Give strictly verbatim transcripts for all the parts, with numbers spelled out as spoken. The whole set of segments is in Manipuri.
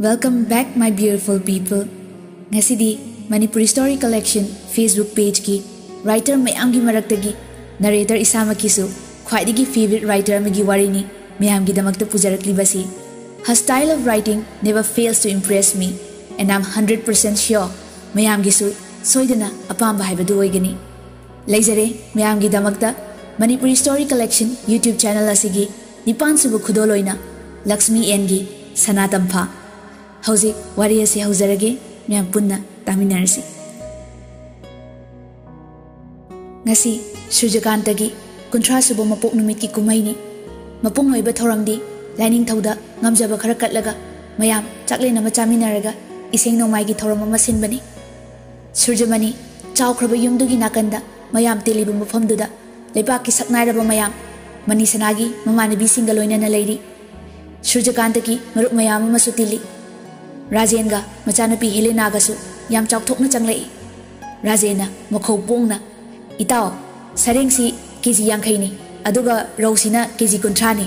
Welcome back, my beautiful people. ꯉꯁꯤꯗꯤ Manipuri Story Collection Facebook pageꯀꯤ writer ꯃꯌꯥꯝꯒꯤ ꯃꯔꯛꯇꯒꯤ narrator ꯏꯁꯥꯃꯛꯀꯤꯁꯨ ꯈ꯭ꯋꯥꯏꯗꯒꯤ favourite writer ꯑꯃꯒꯤ ꯋꯥꯔꯤꯅꯤ ꯃꯌꯥꯝꯒꯤꯗꯃꯛꯇ ꯄꯨꯖꯔꯛꯂꯤꯕꯁꯤ꯫ Her style of writing never fails to impress me, and I'm hundred percent sure ꯃꯌꯥꯝꯒꯤꯁꯨ ꯁꯣꯏꯗꯅ ꯑꯄꯥꯝꯕ ꯍꯥꯏꯕꯗꯨ ꯑꯣꯏꯒꯅꯤ꯫ ꯂꯩꯖꯔꯦ ꯃꯌꯥꯝꯒꯤꯗꯃꯛꯇ Manipuri Story Collection YouTube channel ꯑꯁꯤꯒꯤ ꯅꯤꯄꯥꯟ ꯁꯨꯕ ꯈꯨꯗꯣꯜ ꯑꯣꯏꯅ ꯂꯛꯁꯃꯤ ꯑꯦꯟꯒꯤ ꯁꯅꯥ ꯇꯝꯐꯥ꯫ ꯍꯧꯖꯤꯛ ꯋꯥꯔꯤ ꯑꯁꯤ ꯍꯧꯖꯔꯒꯦ, ꯃꯌꯥꯝ ꯄꯨꯟꯅ ꯇꯥꯃꯤꯟꯅꯔꯁꯤ꯫ ꯉꯁꯤ ꯁꯨꯔꯖꯀꯥꯟꯇꯒꯤ ꯀꯨꯟꯊ꯭ꯔꯥ ꯁꯨꯕ ꯃꯄꯣꯛ ꯅꯨꯃꯤꯠꯀꯤ ꯀꯨꯝꯍꯩꯅꯤ꯫ ꯃꯄꯨꯡ ꯑꯣꯏꯕ ꯊꯧꯔꯝꯗꯤ ꯂꯥꯏꯅꯤꯡꯊꯧꯗ ꯉꯝꯖꯕ ꯈꯔ ꯀꯠꯂꯒ ꯃꯌꯥꯝ ꯆꯥꯛꯂꯦꯟ ꯑꯃ ꯆꯥꯃꯤꯟꯅꯔꯒ ꯏꯁꯩ ꯅꯣꯡꯃꯥꯏꯒꯤ ꯊꯧꯔꯝ ꯑꯃ ꯁꯤꯟꯕꯅꯤ꯫ ꯁꯨꯔꯖꯃꯅꯤ ꯆꯥꯎꯈ꯭ꯔꯕ ꯌꯨꯝꯗꯨꯒꯤ ꯅꯥꯀꯟꯗ ꯃꯌꯥꯝ ꯇꯤꯜꯂꯤꯕ ꯃꯐꯝꯗꯨꯗ ꯂꯩꯕꯥꯛꯀꯤ ꯁꯛꯅꯥꯏꯔꯕ ꯃꯌꯥꯝ ꯃꯅꯤꯁꯅꯥꯒꯤ ꯃꯃꯥꯟꯅꯕꯤꯁꯤꯡꯒ ꯂꯣꯏꯅꯅ ꯂꯩꯔꯤ꯫ ꯁꯨꯔꯖꯀꯥꯟꯇꯒꯤ ꯃꯔꯨꯞ ꯃꯌꯥꯝ ꯑꯃꯁꯨ ꯇꯤꯜꯂꯤ꯫ ꯔꯥꯖꯦꯟꯒ ꯃꯆꯥꯅꯨꯄꯤ ꯍꯦꯂꯦꯅꯥꯒꯁꯨ ꯌꯥꯝ ꯆꯥꯎꯊꯣꯛꯅ ꯆꯪꯂꯛꯏ꯫ ꯔꯥꯖꯦꯟꯅ ꯃꯈꯧ ꯄꯣꯡꯅ, "ꯏꯇꯥꯎ, ꯁꯔꯦꯡꯁꯤ ꯀꯦ ꯖꯤ ꯌꯥꯡꯈꯩꯅꯤ, ꯑꯗꯨꯒ ꯔꯧꯁꯤꯅ ꯀꯦ ꯖꯤ ꯀꯨꯟꯊ꯭ꯔꯥꯅꯤ꯫"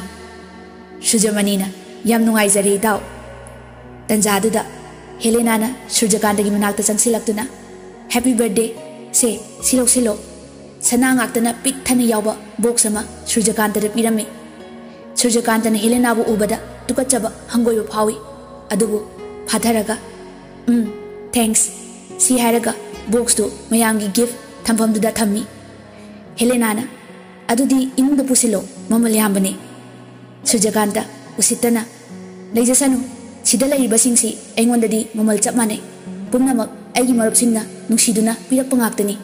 ꯁꯨꯔꯖꯃꯅꯤꯅ, "ꯌꯥꯝ ꯅꯨꯡꯉꯥꯏꯖꯔꯦ ꯏꯇꯥꯎ꯫" ꯇꯟꯖꯥꯗꯨꯗ ꯍꯦꯂꯦꯅꯥꯅ ꯁꯨꯔꯖꯀꯥꯟꯇꯒꯤ ꯃꯅꯥꯛꯇ ꯆꯪꯁꯤꯜꯂꯛꯇꯨꯅ, "Happy birthday꯫ ꯁꯦ, ꯁꯤ ꯂꯧꯁꯤꯜꯂꯣ꯫" ꯁꯅꯥ ꯉꯥꯛꯇꯅ ꯄꯤꯛ ꯊꯟꯅ ꯌꯥꯎꯕ box ꯑꯃ ꯁꯨꯔꯖꯀꯥꯟꯇꯗ ꯄꯤꯔꯝꯃꯤ꯫ ꯁꯨꯔꯖꯀꯥꯟꯇꯅ ꯍꯦꯂꯦꯅꯥꯕꯨ ꯎꯕꯗ ꯇꯨꯀꯠꯆꯕ ꯍꯪꯒꯣꯏꯕ ꯐꯥꯎꯏ꯫ ꯑꯗꯨꯕꯨ ꯐꯥꯊꯔꯒ, "ꯎꯝ, thanks," ꯁꯤ ꯍꯥꯏꯔꯒ boxꯇꯨ ꯃꯌꯥꯝꯒꯤ gift ꯊꯝꯐꯝꯗꯨꯗ ꯊꯝꯃꯤ꯫ ꯍꯦꯂꯦꯅꯥꯅ, "ꯑꯗꯨꯗꯤ ꯏꯃꯨꯡꯗ ꯄꯨꯁꯤꯜꯂꯣ, ꯃꯃꯜ ꯌꯥꯝꯕꯅꯦ꯫" ꯁꯨꯔꯖꯀꯥꯟꯇ ꯎꯁꯤꯠꯇꯅ, "ꯂꯩꯖꯁꯅꯨ, ꯁꯤꯗ ꯂꯩꯔꯤꯕꯁꯤꯡꯁꯤ ꯑꯩꯉꯣꯟꯗꯗꯤ ꯃꯃꯜ ꯆꯞ ꯃꯥꯟꯅꯩ꯫ ꯄꯨꯝꯅꯃꯛ ꯑꯩꯒꯤ ꯃꯔꯨꯞꯁꯤꯡꯅ ꯅꯨꯡꯁꯤꯗꯨꯅ ꯄꯤꯔꯛꯄ ꯉꯥꯛꯇꯅꯤ꯫"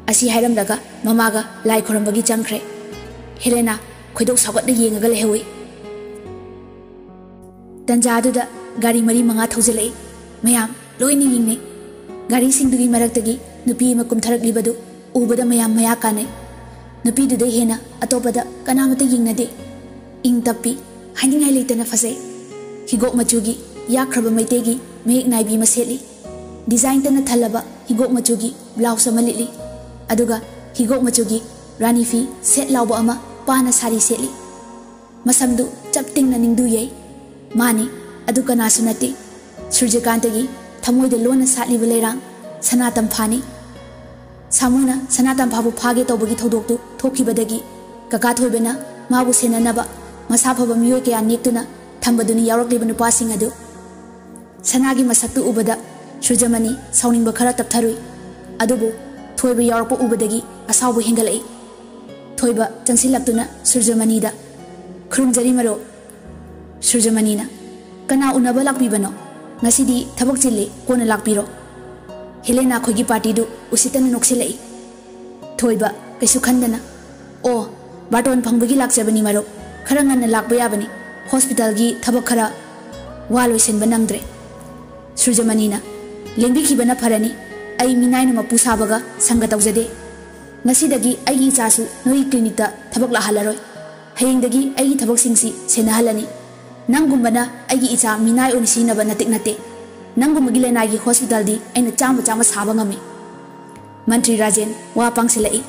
ꯑꯁꯤ ꯍꯥꯏꯔꯝꯂꯒ ꯃꯃꯥꯒ ꯂꯥꯏ ꯈꯨꯔꯝꯕꯒꯤ ꯆꯪꯈ꯭ꯔꯦ꯫ ꯍꯦꯂꯦꯅꯥ ꯈꯣꯏꯗꯧ ꯁꯥꯎꯒꯠꯅ ꯌꯦꯡꯉꯒ ꯂꯩꯍꯧꯏ꯫ ꯇꯟꯖꯥꯗꯨꯗ ꯒꯥꯔꯤ ꯃꯔꯤ ꯃꯉꯥ ꯊꯧꯖꯤꯜꯂꯛꯏ꯫ ꯃꯌꯥꯝ ꯂꯣꯏꯅ ꯌꯦꯡꯅꯩ꯫ ꯒꯥꯔꯤꯁꯤꯡꯗꯨꯒꯤ ꯃꯔꯛꯇꯒꯤ ꯅꯨꯄꯤ ꯑꯃ ꯀꯨꯝꯊꯔꯛꯂꯤꯕꯗꯨ ꯎꯕꯗ ꯃꯌꯥꯝ ꯃꯌꯥ ꯀꯥꯅꯩ꯫ ꯅꯨꯄꯤꯗꯨꯗꯩ ꯍꯦꯟꯅ ꯑꯇꯣꯞꯄꯗ ꯀꯅꯥꯃꯠꯇ ꯌꯦꯡꯅꯗꯦ꯫ ꯏꯪ ꯇꯞꯄꯤ, ꯍꯥꯏꯅꯤꯡꯉꯥꯏ ꯂꯩꯇꯅ ꯐꯖꯩ꯫ ꯍꯤꯒꯣꯛ ꯃꯆꯨꯒꯤ ꯌꯥꯛꯈ꯭ꯔꯕ ꯃꯩꯇꯩꯒꯤ ꯃꯌꯦꯛ ꯅꯥꯏꯕꯤ ꯑꯃ ꯁꯦꯠꯂꯤ꯫ Designꯇꯅ ꯊꯜꯂꯕ ꯍꯤꯒꯣꯛ ꯃꯆꯨꯒꯤ blouse ꯑꯃ ꯂꯤꯠꯂꯤ꯫ ꯑꯗꯨꯒ ꯍꯤꯒꯣꯛ ꯃꯆꯨꯒꯤ ꯔꯥꯅꯤ ꯐꯤ ꯁꯦꯠ ꯂꯥꯎꯕ ꯑꯃ ꯄꯥꯅ ꯁꯥꯔꯤ ꯁꯦꯠꯂꯤ꯫ ꯃꯁꯝꯗꯨ ꯆꯞ ꯇꯤꯡꯅ ꯅꯤꯡꯗꯨ ꯌꯩ꯫ ꯃꯥꯅꯤ, ꯑꯗꯨ ꯀꯅꯥꯁꯨ ꯅꯠꯇꯦ, ꯁꯨꯔꯖꯀꯥꯟꯇꯒꯤ ꯊꯃꯣꯏꯗ ꯂꯣꯟꯅ ꯁꯥꯠꯂꯤꯕ ꯂꯩꯔꯥꯡ ꯁꯅꯥ ꯇꯝꯐꯥꯅꯤ꯫ ꯁꯥꯃꯨꯅ ꯁꯅꯥ ꯇꯝꯐꯥꯕꯨ ꯐꯥꯒꯦ ꯇꯧꯕꯒꯤ ꯊꯧꯗꯣꯛꯇꯨ ꯊꯣꯛꯈꯤꯕꯗꯒꯤ ꯀꯀꯥ ꯊꯣꯏꯕꯅ ꯃꯥꯕꯨ ꯁꯦꯟꯅꯅꯕ ꯃꯁꯥ ꯐꯕ ꯃꯤꯑꯣꯏ ꯀꯌꯥ ꯅꯦꯛꯇꯨꯅ ꯊꯝꯕꯗꯨꯅꯤ ꯌꯥꯎꯔꯛꯂꯤꯕ ꯅꯨꯄꯥꯁꯤꯡ ꯑꯗꯨ꯫ ꯁꯅꯥꯒꯤ ꯃꯁꯛꯇꯨ ꯎꯕꯗ ꯁꯨꯔꯖꯃꯅꯤ ꯁꯥꯎꯅꯤꯡꯕ ꯈꯔ ꯇꯞꯊꯔꯨꯏ꯫ ꯑꯗꯨꯕꯨ ꯊꯣꯏꯕ ꯌꯥꯎꯔꯛꯄ ꯎꯕꯗꯒꯤ ꯑꯁꯥꯎꯕ ꯍꯦꯟꯒꯠꯂꯛꯏ꯫ ꯊꯣꯏꯕ ꯆꯪꯁꯤꯜꯂꯛꯇꯨꯅ ꯁꯨꯔꯖꯃꯅꯤꯗ, "ꯈꯨꯔꯨꯝꯖꯔꯤ ꯃꯔꯨꯞ꯫" ꯁꯨꯔꯖꯃꯅꯤꯅ, "ꯀꯅꯥ ꯎꯅꯕ ꯂꯥꯛꯄꯤꯕꯅꯣ? ꯉꯁꯤꯗꯤ ꯊꯕꯛ ꯆꯤꯜꯂꯤ, ꯀꯣꯟꯅ ꯂꯥꯛꯄꯤꯔꯣ꯫" ꯍꯦꯂꯦꯅꯥ ꯈꯣꯏꯒꯤ ꯄꯥꯔꯇꯤꯗꯨ ꯎꯁꯤꯠꯇꯅ ꯅꯣꯛꯁꯤꯜꯂꯛꯏ꯫ ꯊꯣꯏꯕ ꯀꯩꯁꯨ ꯈꯟꯗꯅ, "ꯑꯣ, ꯕꯥꯔꯇꯣꯟ ꯐꯪꯕꯒꯤ ꯂꯥꯛꯆꯕꯅꯤ ꯃꯔꯨꯞ꯫ ꯈꯔ ꯉꯟꯅ ꯂꯥꯛꯄ ꯌꯥꯕꯅꯤ, ꯍꯣꯁꯄꯤꯇꯥꯜꯒꯤ ꯊꯕꯛ ꯈꯔ ꯋꯥ ꯂꯣꯏꯁꯤꯟꯕ ꯅꯪꯗ꯭ꯔꯦ꯫" ꯁꯨꯔꯖꯃꯅꯤꯅ, "ꯂꯦꯡꯕꯤꯈꯤꯕꯅ ꯐꯔꯅꯤ꯫ ꯑꯩ ꯃꯤꯅꯥꯏꯅ ꯃꯄꯨ ꯁꯥꯕꯒ ꯁꯪꯒ ꯇꯧꯖꯗꯦ꯫ ꯉꯁꯤꯗꯒꯤ ꯑꯩꯒꯤ ꯏꯆꯥꯁꯨ ꯅꯣꯏꯒꯤ ꯀ꯭ꯂꯤꯅꯤꯛꯇ ꯊꯕꯛ ꯂꯥꯛꯍꯜꯂꯔꯣꯏ꯫ ꯍꯌꯦꯡꯗꯒꯤ ꯑꯩꯒꯤ ꯊꯕꯛꯁꯤꯡꯁꯤ ꯁꯦꯟꯅꯍꯜꯂꯅꯤ꯫ ꯅꯪꯒꯨꯝꯕꯅ ꯑꯩꯒꯤ ꯏꯆꯥ ꯃꯤꯅꯥꯏ ꯑꯣꯏꯅ ꯁꯤꯖꯤꯟꯅꯕ ꯅꯇꯤꯛ ꯅꯠꯇꯦ꯫ ꯅꯪꯒꯨꯝꯕꯒꯤ ꯂꯅꯥꯏꯒꯤ ꯍꯣꯁꯄꯤꯇꯥꯜꯗꯤ ꯑꯩꯅ ꯆꯥꯝꯃ ꯆꯥꯝꯃ ꯁꯥꯕ ꯉꯝꯃꯤ꯫" ꯃꯟꯇ꯭ꯔꯤ ꯔꯥꯖꯦꯟ ꯋꯥ ꯄꯥꯡꯁꯤꯜꯂꯛꯏ꯫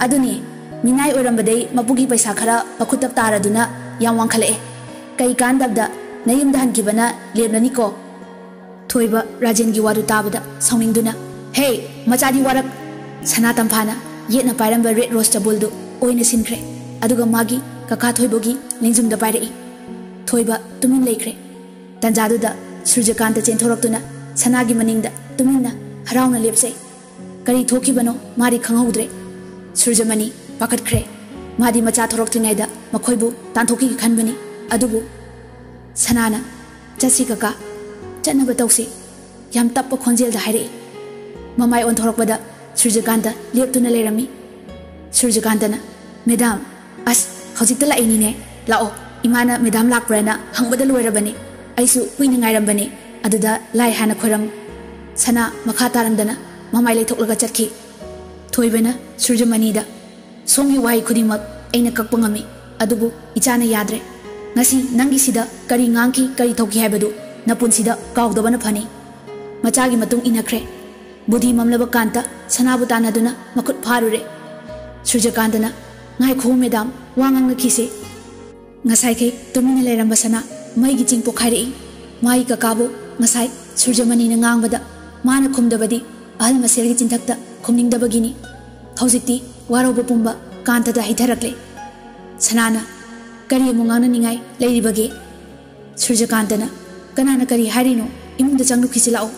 "ꯑꯗꯨꯅꯤ, ꯃꯤꯅꯥꯏ ꯑꯣꯏꯔꯝꯕꯗꯩ ꯃꯄꯨꯒꯤ ꯄꯩꯁꯥ ꯈꯔ ꯃꯈꯨꯠꯇ ꯇꯥꯔꯗꯨꯅ ꯌꯥꯝ ꯋꯥꯡꯈꯠꯂꯛꯑꯦ꯫ ꯀꯩ ꯀꯥꯟꯗꯕꯗ ꯅꯌꯨꯝꯗ ꯍꯟꯈꯤꯕꯅ ꯂꯦꯝꯂꯅꯤꯀꯣ꯫" ꯊꯣꯏꯕ ꯔꯥꯖꯦꯟꯒꯤ ꯋꯥꯗꯨ ꯇꯥꯕꯗ ꯁꯥꯎꯅꯤꯡꯗꯨꯅ, "ꯍꯦ, ꯃꯆꯥꯗꯤ ꯋꯥꯔꯛ!" ꯁꯅꯥ ꯇꯝꯐꯥꯅ ꯌꯦꯠꯅ ꯄꯥꯏꯔꯝꯕ ꯔꯦꯗ ꯔꯣꯁ ꯆꯕꯨꯜꯗꯨ ꯑꯣꯏꯅ ꯁꯤꯟꯈ꯭ꯔꯦ꯫ ꯑꯗꯨꯒ ꯃꯥꯒꯤ ꯀꯀꯥ ꯊꯣꯏꯕꯒꯤ ꯂꯦꯡꯖꯨꯝꯗ ꯄꯥꯏꯔꯛꯏ꯫ ꯊꯣꯏꯕ ꯇꯨꯃꯤꯟ ꯂꯩꯈ꯭ꯔꯦ꯫ ꯇꯟꯖꯥꯗꯨꯗ ꯁꯨꯔꯖꯀꯥꯟꯇ ꯆꯦꯟꯊꯣꯔꯛꯇꯨꯅ ꯁꯅꯥꯒꯤ ꯃꯅꯤꯡꯗ ꯇꯨꯃꯤꯟꯅ ꯍꯔꯥꯎꯅ ꯂꯦꯞꯆꯩ꯫ ꯀꯔꯤ ꯊꯣꯛꯈꯤꯕꯅꯣ ꯃꯥꯗꯤ ꯈꯪꯍꯧꯗ꯭ꯔꯦ꯫ ꯁꯨꯔꯖꯃꯅꯤ ꯄꯥꯈꯠꯈ꯭ꯔꯦ꯫ ꯃꯥꯗꯤ ꯃꯆꯥ ꯊꯣꯔꯛꯇ꯭ꯔꯤꯉꯩꯗ ꯃꯈꯣꯏꯕꯨ ꯇꯥꯟꯊꯣꯛꯈꯤꯒꯦ ꯈꯟꯕꯅꯤ꯫ ꯑꯗꯨꯕꯨ ꯁꯅꯥꯅ, "ꯆꯠꯁꯤ ꯀꯀꯥ, ꯆꯠꯅꯕ ꯇꯧꯁꯤ," ꯌꯥꯝ ꯇꯞꯄ ꯈꯣꯟꯖꯦꯜꯗ ꯍꯥꯏꯔꯛꯏ꯫ ꯃꯃꯥꯏ ꯑꯣꯟꯊꯣꯔꯛꯄꯗ ꯁꯨꯔꯖꯀꯥꯟꯇ ꯂꯦꯞꯇꯨꯅ ꯂꯩꯔꯝꯃꯤ꯫ ꯁꯨꯔꯖꯀꯥꯟꯇꯅ, "ꯃꯦꯗꯥꯝ, ꯑꯁ, ꯍꯧꯖꯤꯛꯇ ꯂꯥꯛꯏꯅꯤꯅꯦ꯫ ꯂꯥꯛꯑꯣ, ꯏꯃꯥꯅ ꯃꯦꯗꯥꯝ ꯂꯥꯛꯄ꯭ꯔꯥꯅ ꯍꯪꯕꯗ ꯂꯣꯏꯔꯕꯅꯤ꯫ ꯑꯩꯁꯨ ꯀꯨꯏꯅ ꯉꯥꯏꯔꯝꯕꯅꯤ꯫ ꯑꯗꯨꯗ ꯂꯥꯏ ꯍꯥꯟꯅ ꯈꯣꯏꯔꯝ꯫" ꯁꯅꯥ ꯃꯈꯥ ꯇꯥꯔꯝꯗꯅ ꯃꯃꯥꯏ ꯂꯩꯊꯣꯛꯂꯒ ꯆꯠꯈꯤ꯫ ꯊꯣꯏꯕꯅ ꯁꯨꯔꯖꯃꯅꯤꯗ, "ꯁꯣꯝꯒꯤ ꯋꯥꯍꯩ ꯈꯨꯗꯤꯡꯃꯛ ꯑꯩꯅ ꯀꯛꯄ ꯉꯝꯃꯤ, ꯑꯗꯨꯕꯨ ꯏꯆꯥꯅ ꯌꯥꯗ꯭ꯔꯦ꯫ ꯉꯁꯤ ꯅꯪꯒꯤꯁꯤꯗ ꯀꯔꯤ ꯉꯥꯡꯈꯤ, ꯀꯔꯤ ꯇꯧꯈꯤ ꯍꯥꯏꯕꯗꯨ ꯅꯄꯨꯟꯁꯤꯗ ꯀꯥꯎꯗꯕꯅ ꯐꯅꯤ꯫" ꯃꯆꯥꯒꯤ ꯃꯇꯨꯡ ꯏꯟꯅꯈ꯭ꯔꯦ꯫ ꯕꯨꯙꯤ ꯃꯝꯂꯕ ꯀꯥꯟꯇ ꯁꯅꯥꯕꯨ ꯇꯥꯟꯅꯗꯨꯅ ꯃꯈꯨꯠ ꯐꯥꯔꯨꯔꯦ꯫ ꯁꯨꯔꯖꯀꯥꯟꯇꯅ, "ꯉꯥꯏꯈꯣ ꯃꯦꯗꯥꯝ, ꯋꯥ ꯉꯥꯡꯅꯈꯤꯁꯦ꯫" ꯉꯁꯥꯏꯈꯩ ꯇꯨꯃꯤꯟꯅ ꯂꯩꯔꯝꯕ ꯁꯅꯥ ꯃꯩꯒꯤ ꯆꯤꯡ ꯄꯣꯛꯈꯥꯏꯔꯛꯏ꯫ ꯃꯥꯒꯤ ꯀꯀꯥꯕꯨ ꯉꯁꯥꯏ ꯁꯨꯔꯖꯃꯅꯤꯅ ꯉꯥꯡꯕꯗ ꯃꯥꯅ ꯈꯨꯝꯗꯕꯗꯤ ꯑꯍꯜ ꯃꯁꯦꯜꯒꯤ ꯆꯤꯟꯊꯛꯇ ꯈꯨꯝꯅꯤꯡꯗꯕꯒꯤꯅꯤ꯫ ꯍꯧꯖꯤꯛꯇꯤ ꯋꯥꯔꯧꯕ ꯄꯨꯝꯕ ꯀꯥꯟꯇꯗ ꯍꯩꯊꯔꯛꯂꯦ꯫ ꯁꯅꯥꯅ, "ꯀꯔꯤ ꯑꯃꯨꯛ ꯉꯥꯡꯅꯅꯤꯡꯉꯥꯏ ꯂꯩꯔꯤꯕꯒꯦ?" ꯁꯨꯔꯖꯀꯥꯟꯇꯅ, "ꯀꯅꯥꯅ ꯀꯔꯤ ꯍꯥꯏꯔꯤꯅꯣ? ꯏꯃꯨꯡꯗ ꯆꯪꯂꯨꯈꯤꯁꯤ ꯂꯥꯛꯑꯣ꯫"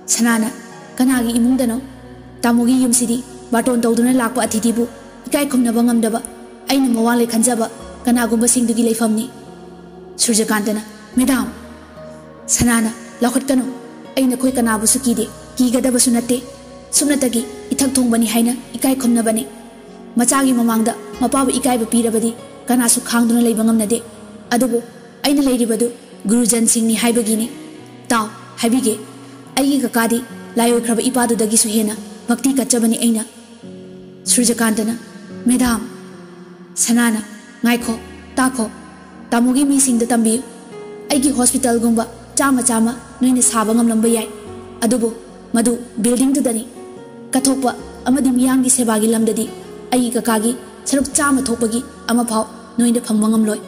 ꯁꯅꯥꯅ, "ꯀꯅꯥꯒꯤ ꯏꯃꯨꯡꯗꯅꯣ? ꯇꯥꯃꯣꯒꯤ ꯌꯨꯝꯁꯤꯗꯤ ꯕꯥꯔꯇꯣꯟ ꯇꯧꯗꯨꯅ ꯂꯥꯛꯄ ꯑꯇꯤꯊꯤꯕꯨ ꯏꯀꯥꯏ ꯈꯨꯝꯅꯕ ꯉꯝꯗꯕ, ꯑꯩꯅ ꯃꯋꯥ ꯂꯩ ꯈꯟꯖꯕ ꯀꯅꯥꯒꯨꯝꯕꯁꯤꯡꯗꯨꯒꯤ ꯂꯩꯐꯝꯅꯤ꯫" ꯁꯨꯔꯖꯀꯥꯟꯇꯅ, "ꯃꯦꯗꯥꯝ!" ꯁꯅꯥꯅ, "ꯂꯥꯎꯈꯠꯀꯅꯨ꯫ ꯑꯩ ꯅꯈꯣꯏ ꯀꯅꯥꯕꯨꯁꯨ ꯀꯤꯗꯦ, ꯀꯤꯒꯗꯕꯁꯨ ꯅꯠꯇꯦ꯫ ꯁꯨꯞꯅꯇꯒꯤ ꯏꯊꯛ ꯊꯣꯡꯕꯅꯤ ꯍꯥꯏꯅ ꯏꯀꯥꯏ ꯈꯨꯝꯅꯕꯅꯤ꯫ ꯃꯆꯥꯒꯤ ꯃꯃꯥꯡꯗ ꯃꯄꯥꯕꯨ ꯏꯀꯥꯏꯕ ꯄꯤꯔꯕꯗꯤ ꯀꯅꯥꯁꯨ ꯈꯥꯡꯗꯨꯅ ꯂꯩꯕ ꯉꯝꯅꯗꯦ꯫ ꯑꯗꯨꯕꯨ ꯑꯩꯅ ꯂꯩꯔꯤꯕꯗꯨ ꯒꯨꯔꯨꯖꯟꯁꯤꯡꯅꯤ ꯍꯥꯏꯕꯒꯤꯅꯤ꯫ ꯇꯥꯎ, ꯍꯥꯏꯕꯤꯒꯦ꯫ ꯑꯩꯒꯤ ꯀꯀꯥꯗꯤ ꯂꯥꯏ ꯑꯣꯏꯈ꯭ꯔꯕ ꯏꯄꯥꯗꯨꯗꯒꯤꯁꯨ ꯍꯦꯟꯅ ꯚꯛꯇꯤ ꯀꯠꯆꯕꯅꯤ ꯑꯩꯅ꯫" ꯁꯨꯔꯖꯀꯥꯟꯇꯅ, "ꯃꯦꯗꯥꯝ!" ꯁꯅꯥꯅ, "ꯉꯥꯏꯈꯣ, ꯇꯥꯈꯣ꯫ ꯇꯥꯃꯣꯒꯤ ꯃꯤꯁꯤꯡꯗ ꯇꯝꯕꯤꯌꯨ꯫ ꯑꯩꯒꯤ ꯍꯣꯁꯄꯤꯇꯥꯜꯒꯨꯝꯕ ꯆꯥꯝꯃ ꯆꯥꯝꯃ ꯅꯣꯏꯅ ꯁꯥꯕ ꯉꯝꯂꯝꯕ ꯌꯥꯏ, ꯑꯗꯨꯕꯨ ꯃꯗꯨ ꯕꯤꯜꯗꯤꯡꯗꯨꯗꯅꯤ꯫ ꯀꯠꯊꯣꯛꯄ ꯑꯃꯗꯤ ꯃꯤꯌꯥꯝꯒꯤ ꯁꯦꯕꯥꯒꯤ ꯂꯝꯗꯗꯤ ꯑꯩꯒꯤ ꯀꯀꯥꯒꯤ ꯁꯔꯨꯛ ꯆꯥꯝꯃ ꯊꯣꯛꯄꯒꯤ ꯑꯃꯐꯥꯎ ꯅꯣꯏꯅ ꯐꯪꯕ ꯉꯝꯂꯣꯏ꯫"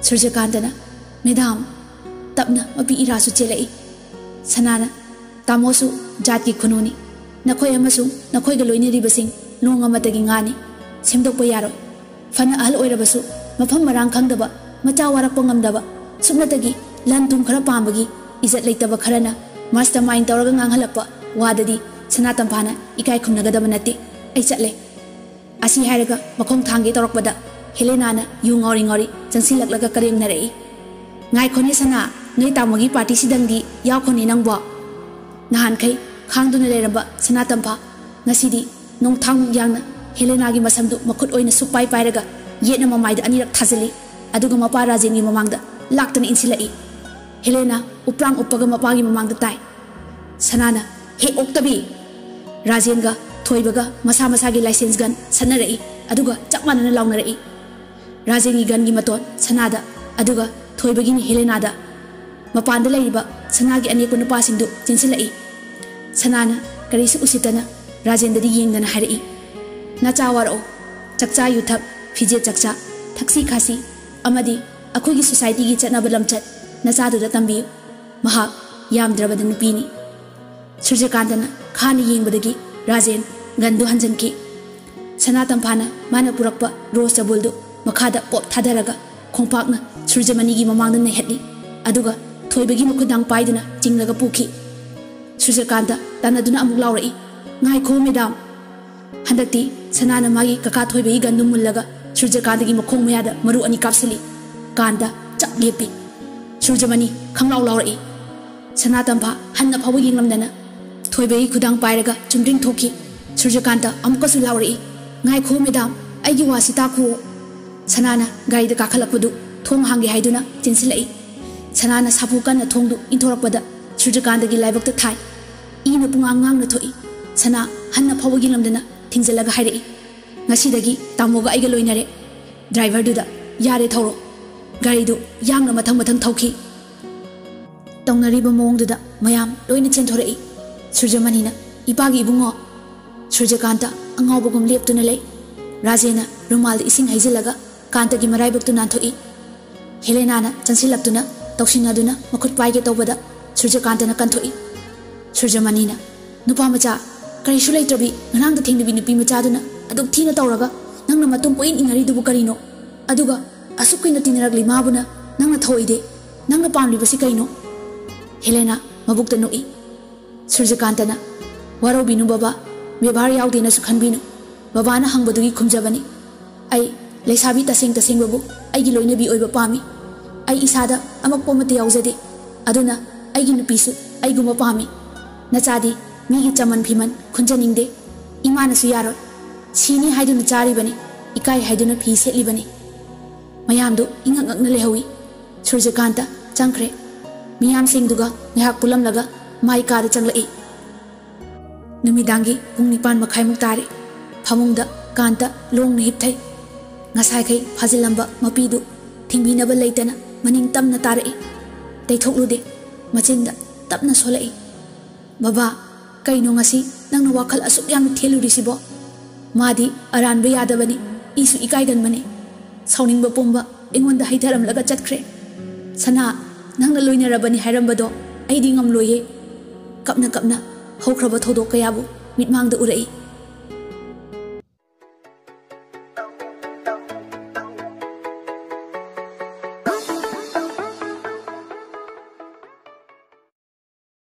ꯁꯨꯔꯖꯀꯥꯟꯇꯅ, "ꯃꯦꯗꯥꯝ!" ꯇꯞꯅ ꯃꯄꯤ ꯏꯔꯥꯁꯨ ꯆꯦꯜꯂꯛꯏ꯫ ꯁꯅꯥꯅ, "ꯇꯥꯃꯣꯁꯨ ꯖꯥꯠꯀꯤ ꯈꯨꯅꯨꯅꯤ꯫ ꯅꯈꯣꯏ ꯑꯃꯁꯨꯡ ꯅꯈꯣꯏꯒ ꯂꯣꯏꯅꯔꯤꯕꯁꯤꯡ ꯂꯣꯡ ꯑꯃꯠꯇꯒꯤ ꯉꯥꯅꯤ꯫ ꯁꯦꯝꯗꯣꯛꯄ ꯌꯥꯔꯣꯏ꯫ ꯐꯅ ꯑꯍꯜ ꯑꯣꯏꯔꯕꯁꯨ, ꯃꯐꯝ ꯃꯔꯥꯡ ꯈꯪꯗꯕ, ꯃꯆꯥ ꯋꯥꯔꯛꯄ ꯉꯝꯗꯕ, ꯁꯨꯞꯅꯇꯒꯤ ꯂꯟ ꯊꯨꯝ ꯈꯔ ꯄꯥꯝꯕꯒꯤ ꯏꯖꯠ ꯂꯩꯇꯕ ꯈꯔꯅ ꯃꯥꯁꯇꯔ ꯃꯥꯏꯟ ꯇꯧꯔꯒ ꯉꯥꯡꯍꯜꯂꯛꯄ ꯋꯥꯗꯗꯤ ꯁꯅꯥ ꯇꯝꯐꯥꯅ ꯏꯀꯥꯏ ꯈꯨꯝꯅꯒꯗꯕ ꯅꯠꯇꯦ꯫ ꯑꯩ ꯆꯠꯂꯦ꯫" ꯑꯁꯤ ꯍꯥꯏꯔꯒ ꯃꯈꯣꯡ ꯊꯥꯡꯒꯦ ꯇꯧꯔꯛꯄꯗ ꯍꯦꯂꯦꯅꯥꯅ ꯌꯨ ꯉꯥꯎꯔꯤ ꯉꯥꯎꯔꯤ ꯆꯪꯁꯤꯜꯂꯛꯂꯒ ꯀꯔꯦꯝꯅꯔꯛꯏ꯫ "ꯉꯥꯏꯈꯣꯅꯦ ꯁꯅꯥ, ꯅꯣꯏ ꯇꯥꯃꯣꯒꯤ ꯄꯥꯔꯇꯤꯁꯤꯗꯪꯗꯤ ꯌꯥꯎꯈꯣꯅꯦ ꯅꯪꯕꯣ꯫ ꯅꯍꯥꯟꯈꯩ ꯈꯥꯡꯗꯨꯅ ꯂꯩꯔꯝꯕ ꯁꯅꯥ ꯇꯝꯐꯥ ꯉꯁꯤꯗꯤ ꯅꯣꯡꯊꯥꯡꯃꯨꯛ ꯌꯥꯡꯅ ꯍꯦꯂꯦꯅꯥꯒꯤ ꯃꯁꯝꯗꯨ ꯃꯈꯨꯠ ꯑꯣꯏꯅ ꯁꯨꯛ ꯄꯥꯏ ꯄꯥꯏꯔꯒ ꯌꯦꯠꯅ ꯃꯃꯥꯏꯗ ꯑꯅꯤꯔꯛ ꯊꯥꯖꯤꯜꯂꯤ꯫ ꯑꯗꯨꯒ ꯃꯄꯥ ꯔꯥꯖꯦꯟꯒꯤ ꯃꯃꯥꯡꯗ ꯂꯥꯛꯇꯅ ꯏꯟꯁꯤꯜꯂꯛꯏ꯫ ꯍꯦꯂꯦꯅꯥ ꯎꯄ꯭ꯔꯥꯡ ꯎꯞꯄꯒ ꯃꯄꯥꯒꯤ ꯃꯃꯥꯡꯗ ꯇꯥꯏ꯫ ꯁꯅꯥꯅ, "ꯍꯦ ꯑꯣꯛꯇꯕꯤ!" ꯔꯥꯖꯦꯟꯒ ꯊꯣꯏꯕꯒ ꯃꯁꯥ ꯃꯁꯥꯒꯤ ꯂꯥꯏꯁꯦꯟꯁ ꯒꯟ ꯁꯠꯅꯔꯛꯏ, ꯑꯗꯨꯒ ꯆꯞ ꯃꯥꯟꯅꯅ ꯂꯥꯎꯅꯔꯛꯏ꯫ ꯔꯥꯖꯦꯟꯒꯤ ꯒꯟꯒꯤ ꯃꯇꯣꯟ ꯁꯅꯥꯗ, ꯑꯗꯨꯒ ꯊꯣꯏꯕꯒꯤꯅ ꯍꯦꯂꯦꯅꯥꯗ꯫ ꯃꯄꯥꯟꯗ ꯂꯩꯔꯤꯕ ꯁꯅꯥꯒꯤ ꯑꯅꯦꯛꯄ ꯅꯨꯄꯥꯁꯤꯡꯗꯨ ꯆꯦꯟꯁꯤꯜꯂꯛꯏ꯫ ꯁꯅꯥꯅ ꯀꯔꯤꯁꯨ ꯎꯁꯤꯠꯇꯅ ꯔꯥꯖꯦꯟꯗꯗꯤ ꯌꯦꯡꯗꯅ ꯍꯥꯏꯔꯛꯏ, "ꯅꯆꯥ ꯋꯥꯔꯛꯑꯣ꯫ ꯆꯥꯛꯆꯥ ꯌꯨꯊꯛ, ꯐꯤꯖꯦꯠ ꯆꯥꯛꯆꯥ, ꯊꯛꯁꯤ ꯈꯥꯁꯤ ꯑꯃꯗꯤ ꯑꯩꯈꯣꯏꯒꯤ ꯁꯣꯁꯥꯏꯇꯤꯒꯤ ꯆꯠꯅꯕ ꯂꯝꯆꯠ ꯅꯆꯥꯗꯨꯗ ꯇꯝꯕꯤꯌꯨ꯫ ꯃꯍꯥꯛ ꯌꯥꯝꯗ꯭ꯔꯕꯗ ꯅꯨꯄꯤꯅꯤ꯫ ꯁꯨꯔꯖꯀꯥꯟꯇꯅ ꯈꯥꯅ ꯌꯦꯡꯕꯗꯒꯤ ꯔꯥꯖꯦꯟ ꯒꯟꯗꯨ ꯍꯟꯖꯤꯟꯈꯤ꯫ ꯁꯅꯥ ꯇꯝꯐꯥꯅ ꯃꯥꯅ ꯄꯨꯔꯛꯄ ꯔꯣꯁ ꯆꯕꯨꯜꯗꯨ ꯃꯈꯥꯗ ꯄꯣꯞ ꯊꯥꯗꯔꯒ ꯈꯣꯡꯄꯥꯛꯅ ꯁꯨꯔꯖꯃꯅꯤꯒꯤ ꯃꯃꯥꯡꯗ ꯅꯩꯍꯠꯂꯤ꯫ ꯑꯗꯨꯒ ꯊꯣꯏꯕꯒꯤ ꯃꯈꯨꯠꯗꯥꯡ ꯄꯥꯏꯗꯨꯅ ꯆꯤꯡꯂꯒ ꯄꯨꯈꯤ꯫ ꯁꯨꯔꯖꯀꯥꯟꯇ ꯇꯥꯟꯅꯗꯨꯅ ꯑꯃꯨꯛ ꯂꯥꯎꯔꯛꯏ, "ꯉꯥꯏꯈꯣ ꯃꯦꯗꯥꯝ!" ꯍꯟꯗꯛꯇꯤ ꯁꯅꯥꯅ ꯃꯥꯒꯤ ꯀꯀꯥ ꯊꯣꯏꯕꯒꯤ ꯒꯟꯗꯨ ꯃꯨꯜꯂꯒ ꯁꯨꯔꯖꯀꯥꯟꯇꯒꯤ ꯃꯈꯣꯡ ꯃꯌꯥꯗ ꯃꯔꯨ ꯑꯅꯤ ꯀꯥꯞꯁꯤꯜꯂꯤ꯫ ꯀꯥꯟꯇ ꯆꯞ ꯂꯦꯞꯄꯤ꯫ ꯁꯨꯔꯖꯃꯅꯤ ꯈꯪꯂꯥꯎ ꯂꯥꯎꯔꯛꯏ꯫ ꯁꯅꯥ ꯇꯝꯐꯥ ꯍꯟꯅ ꯐꯥꯎꯕ ꯌꯦꯡꯂꯝꯗꯅ ꯊꯣꯏꯕꯒꯤ ꯈꯨꯗꯥꯡ ꯄꯥꯏꯔꯒ ꯆꯨꯝꯗ꯭ꯔꯤꯡ ꯊꯣꯛꯈꯤ꯫ ꯁꯨꯔꯖꯀꯥꯟꯇ ꯑꯃꯨꯛꯀꯁꯨ ꯂꯥꯎꯔꯛꯏ, "ꯉꯥꯏꯈꯣ ꯃꯦꯗꯥꯝ, ꯑꯩꯒꯤ ꯋꯥꯁꯤ ꯇꯥꯈꯨꯑꯣ!" ꯁꯅꯥꯅ ꯒꯥꯔꯤꯗ ꯀꯥꯈꯠꯂꯛꯄꯗꯨ ꯊꯣꯡ ꯍꯥꯡꯒꯦ ꯍꯥꯏꯗꯨꯅ ꯆꯦꯟꯁꯤꯜꯂꯛꯏ꯫ ꯁꯅꯥꯅ ꯁꯥꯐꯨ ꯀꯟꯅ ꯊꯣꯡꯗꯨ ꯏꯟꯊꯣꯔꯛꯄꯗ ꯁꯨꯔꯖꯀꯥꯟꯇꯒꯤ ꯂꯥꯏꯕꯛꯇ ꯊꯥꯏ꯫ ꯏꯅ ꯄꯨꯡꯉꯥꯡ ꯉꯥꯡꯅ ꯊꯣꯛꯏ꯫ ꯁꯅꯥ ꯍꯟꯅ ꯐꯥꯎꯕ ꯌꯦꯡꯂꯝꯗꯅ ꯊꯤꯡꯖꯤꯜꯂꯒ ꯍꯥꯏꯔꯛꯏ, "ꯉꯁꯤꯗꯒꯤ ꯇꯥꯃꯣꯒ ꯑꯩꯒ ꯂꯣꯏꯅꯔꯦ꯫ ꯗ꯭ꯔꯥꯏꯚꯔꯗꯨꯗ, 'ꯌꯥꯔꯦ, ꯊꯧꯔꯣ꯫ ꯒꯥꯔꯤꯗꯨ ꯌꯥꯡꯅ ꯃꯊꯪ ꯃꯊꯪ ꯊꯧꯈꯤ꯫ ꯇꯧꯅꯔꯤꯕ ꯃꯑꯣꯡꯗꯨꯗ ꯃꯌꯥꯝ ꯂꯣꯏꯅ ꯆꯦꯟꯊꯣꯔꯛꯏ꯫ ꯁꯨꯔꯖꯃꯅꯤꯅ, "ꯏꯄꯥꯒꯤ ꯏꯕꯨꯡꯉꯣ!" ꯁꯨꯔꯖꯀꯥꯟꯇ ꯑꯉꯥꯎꯕꯒꯨꯝ ꯂꯦꯞꯇꯨꯅ ꯂꯩ꯫ ꯔꯥꯖꯦꯟꯅ ꯔꯨꯃꯥꯜꯗ ꯏꯁꯤꯡ ꯍꯩꯖꯤꯜꯂꯒ ꯀꯥꯟꯇꯒꯤ ꯃꯔꯥꯏꯕꯛꯇꯨ ꯅꯥꯟꯊꯣꯛꯏ꯫ ꯍꯦꯂꯦꯅꯥꯅ ꯆꯪꯁꯤꯜꯂꯛꯇꯨꯅ ꯇꯧꯁꯤꯟꯅꯗꯨꯅ ꯃꯈꯨꯠ ꯄꯥꯏꯒꯦ ꯇꯧꯕꯗ ꯁꯨꯔꯖꯀꯥꯟꯇꯅ ꯀꯟꯊꯣꯛꯏ꯫ ꯁꯨꯔꯖꯃꯅꯤꯅ, "ꯅꯨꯄꯥ ꯃꯆꯥ, ꯀꯔꯤꯁꯨ ꯂꯩꯇ꯭ꯔꯕꯤ ꯉꯔꯥꯡꯗ ꯊꯦꯡꯅꯕꯤ ꯅꯨꯄꯤ ꯃꯆꯥꯗꯨꯅ ꯑꯗꯨꯛ ꯊꯤꯅ ꯇꯧꯔꯒ ꯅꯪꯅ ꯃꯇꯨꯡ ꯀꯣꯏꯏꯟ ꯏꯟꯅꯔꯤꯗꯨꯕꯨ ꯀꯔꯤꯅꯣ? ꯑꯗꯨꯒ ꯑꯁꯨꯛ ꯀꯨꯏꯅ ꯇꯤꯟꯅꯔꯛꯂꯤ ꯃꯥꯕꯨꯅ ꯅꯪꯅ ꯊꯧꯑꯣꯏꯗꯦ꯫ ꯅꯪꯅ ꯄꯥꯝꯂꯤꯕꯁꯤ ꯀꯩꯅꯣ?" ꯍꯦꯂꯦꯅꯥ ꯃꯕꯨꯛꯇ ꯅꯣꯛꯏ꯫ ꯁꯨꯔꯖꯀꯥꯟꯇꯅ, "ꯋꯥꯔꯧꯕꯤꯅꯨ ꯕꯕꯥ, ꯕꯦꯕꯥꯔ ꯌꯥꯎꯗꯦꯅꯁꯨ ꯈꯟꯕꯤꯅꯨ꯫ ꯕꯕꯥꯅ ꯍꯪꯕꯗꯨꯒꯤ ꯈꯨꯝꯖꯕꯅꯤ꯫ ꯑꯩ ꯂꯩꯁꯥꯕꯤ ꯇꯁꯦꯡ ꯇꯁꯦꯡꯕꯕꯨ ꯑꯩꯒꯤ ꯂꯣꯏꯅꯕꯤ ꯑꯣꯏꯕ ꯄꯥꯝꯃꯤ꯫ ꯑꯩ ꯏꯁꯥꯗ ꯑꯃꯛꯄ ꯑꯃꯠꯇ ꯌꯥꯎꯖꯗꯦ꯫ ꯑꯗꯨꯅ ꯑꯩꯒꯤ ꯅꯨꯄꯤꯁꯨ ꯑꯩꯒꯨꯝꯕ ꯄꯥꯝꯃꯤ꯫ ꯅꯆꯥꯗꯤ ꯃꯤꯒꯤ ꯆꯃꯟ ꯐꯤꯃꯟ ꯈꯨꯟꯖꯅꯤꯡꯗꯦ꯫ ꯏꯃꯥꯅꯁꯨ ꯌꯥꯔꯣꯏ꯫ ꯁꯤꯅꯤ ꯍꯥꯏꯗꯨꯅ ꯆꯥꯔꯤꯕꯅꯤ, ꯏꯀꯥꯏ ꯍꯥꯏꯗꯨꯅ ꯐꯤ ꯁꯦꯠꯂꯤꯕꯅꯤ꯫" ꯃꯌꯥꯝꯗꯨ ꯏꯉꯛ ꯉꯛꯅ ꯂꯩꯍꯧꯏ꯫ ꯁꯨꯔꯖꯀꯥꯟꯇ ꯆꯪꯈ꯭ꯔꯦ꯫ ꯃꯤꯌꯥꯝꯁꯤꯡꯗꯨꯒ ꯉꯥꯏꯍꯥꯛ ꯄꯨꯜꯂꯝꯂꯒ ꯃꯥꯏ ꯀꯥꯗ ꯆꯪꯂꯛꯏ꯫ ꯅꯨꯃꯤꯗꯥꯡꯒꯤ ꯄꯨꯡ ꯅꯤꯄꯥꯟ ꯃꯈꯥꯏꯃꯨꯛ ꯇꯥꯔꯦ꯫ ꯐꯃꯨꯡꯗ ꯀꯥꯟꯇ ꯂꯣꯡꯅ ꯍꯤꯞꯊꯩ꯫ ꯉꯁꯥꯏꯈꯩ ꯐꯥꯖꯤꯜꯂꯝꯕ ꯃꯄꯤꯗꯨ ꯊꯤꯡꯕꯤꯅꯕ ꯂꯩꯇꯅ ꯃꯅꯤꯡ ꯇꯝꯅ ꯇꯥꯔꯛꯏ꯫ ꯇꯩꯊꯣꯛꯂꯨꯗꯦ꯫ ꯃꯆꯤꯟꯗ ꯇꯞꯅ ꯁꯣꯜꯂꯛꯏ, "ꯕꯕꯥ, ꯀꯩꯅꯣ ꯉꯁꯤ ꯅꯪꯅ ꯋꯥꯈꯜ ꯑꯁꯨꯛ ꯌꯥꯝꯅ ꯊꯦꯜꯂꯨꯔꯤꯁꯤꯕꯣ?" ꯃꯥꯗꯤ ꯑꯔꯥꯟꯕ ꯌꯥꯗꯕꯅꯤ, ꯏꯁꯨ ꯏꯀꯥꯏꯒꯟꯕꯅꯤ꯫ ꯁꯥꯎꯅꯤꯡꯕ ꯄꯨꯝꯕ ꯑꯩꯉꯣꯟꯗ ꯍꯩꯊꯔꯝꯂꯒ ꯆꯠꯈ꯭ꯔꯦ꯫ "ꯁꯅꯥ, ꯅꯪꯅ ꯂꯣꯏꯅꯔꯕꯅꯤ ꯍꯥꯏꯔꯝꯕꯗꯣ ꯑꯩꯗꯤ ꯉꯝꯂꯣꯏꯌꯦ꯫" ꯀꯞꯅ ꯀꯞꯅ ꯍꯧꯈ꯭ꯔꯕ ꯊꯧꯗꯣꯛ ꯀꯌꯥꯕꯨ ꯃꯤꯠꯃꯥꯡꯗ ꯎꯔꯛꯏ꯫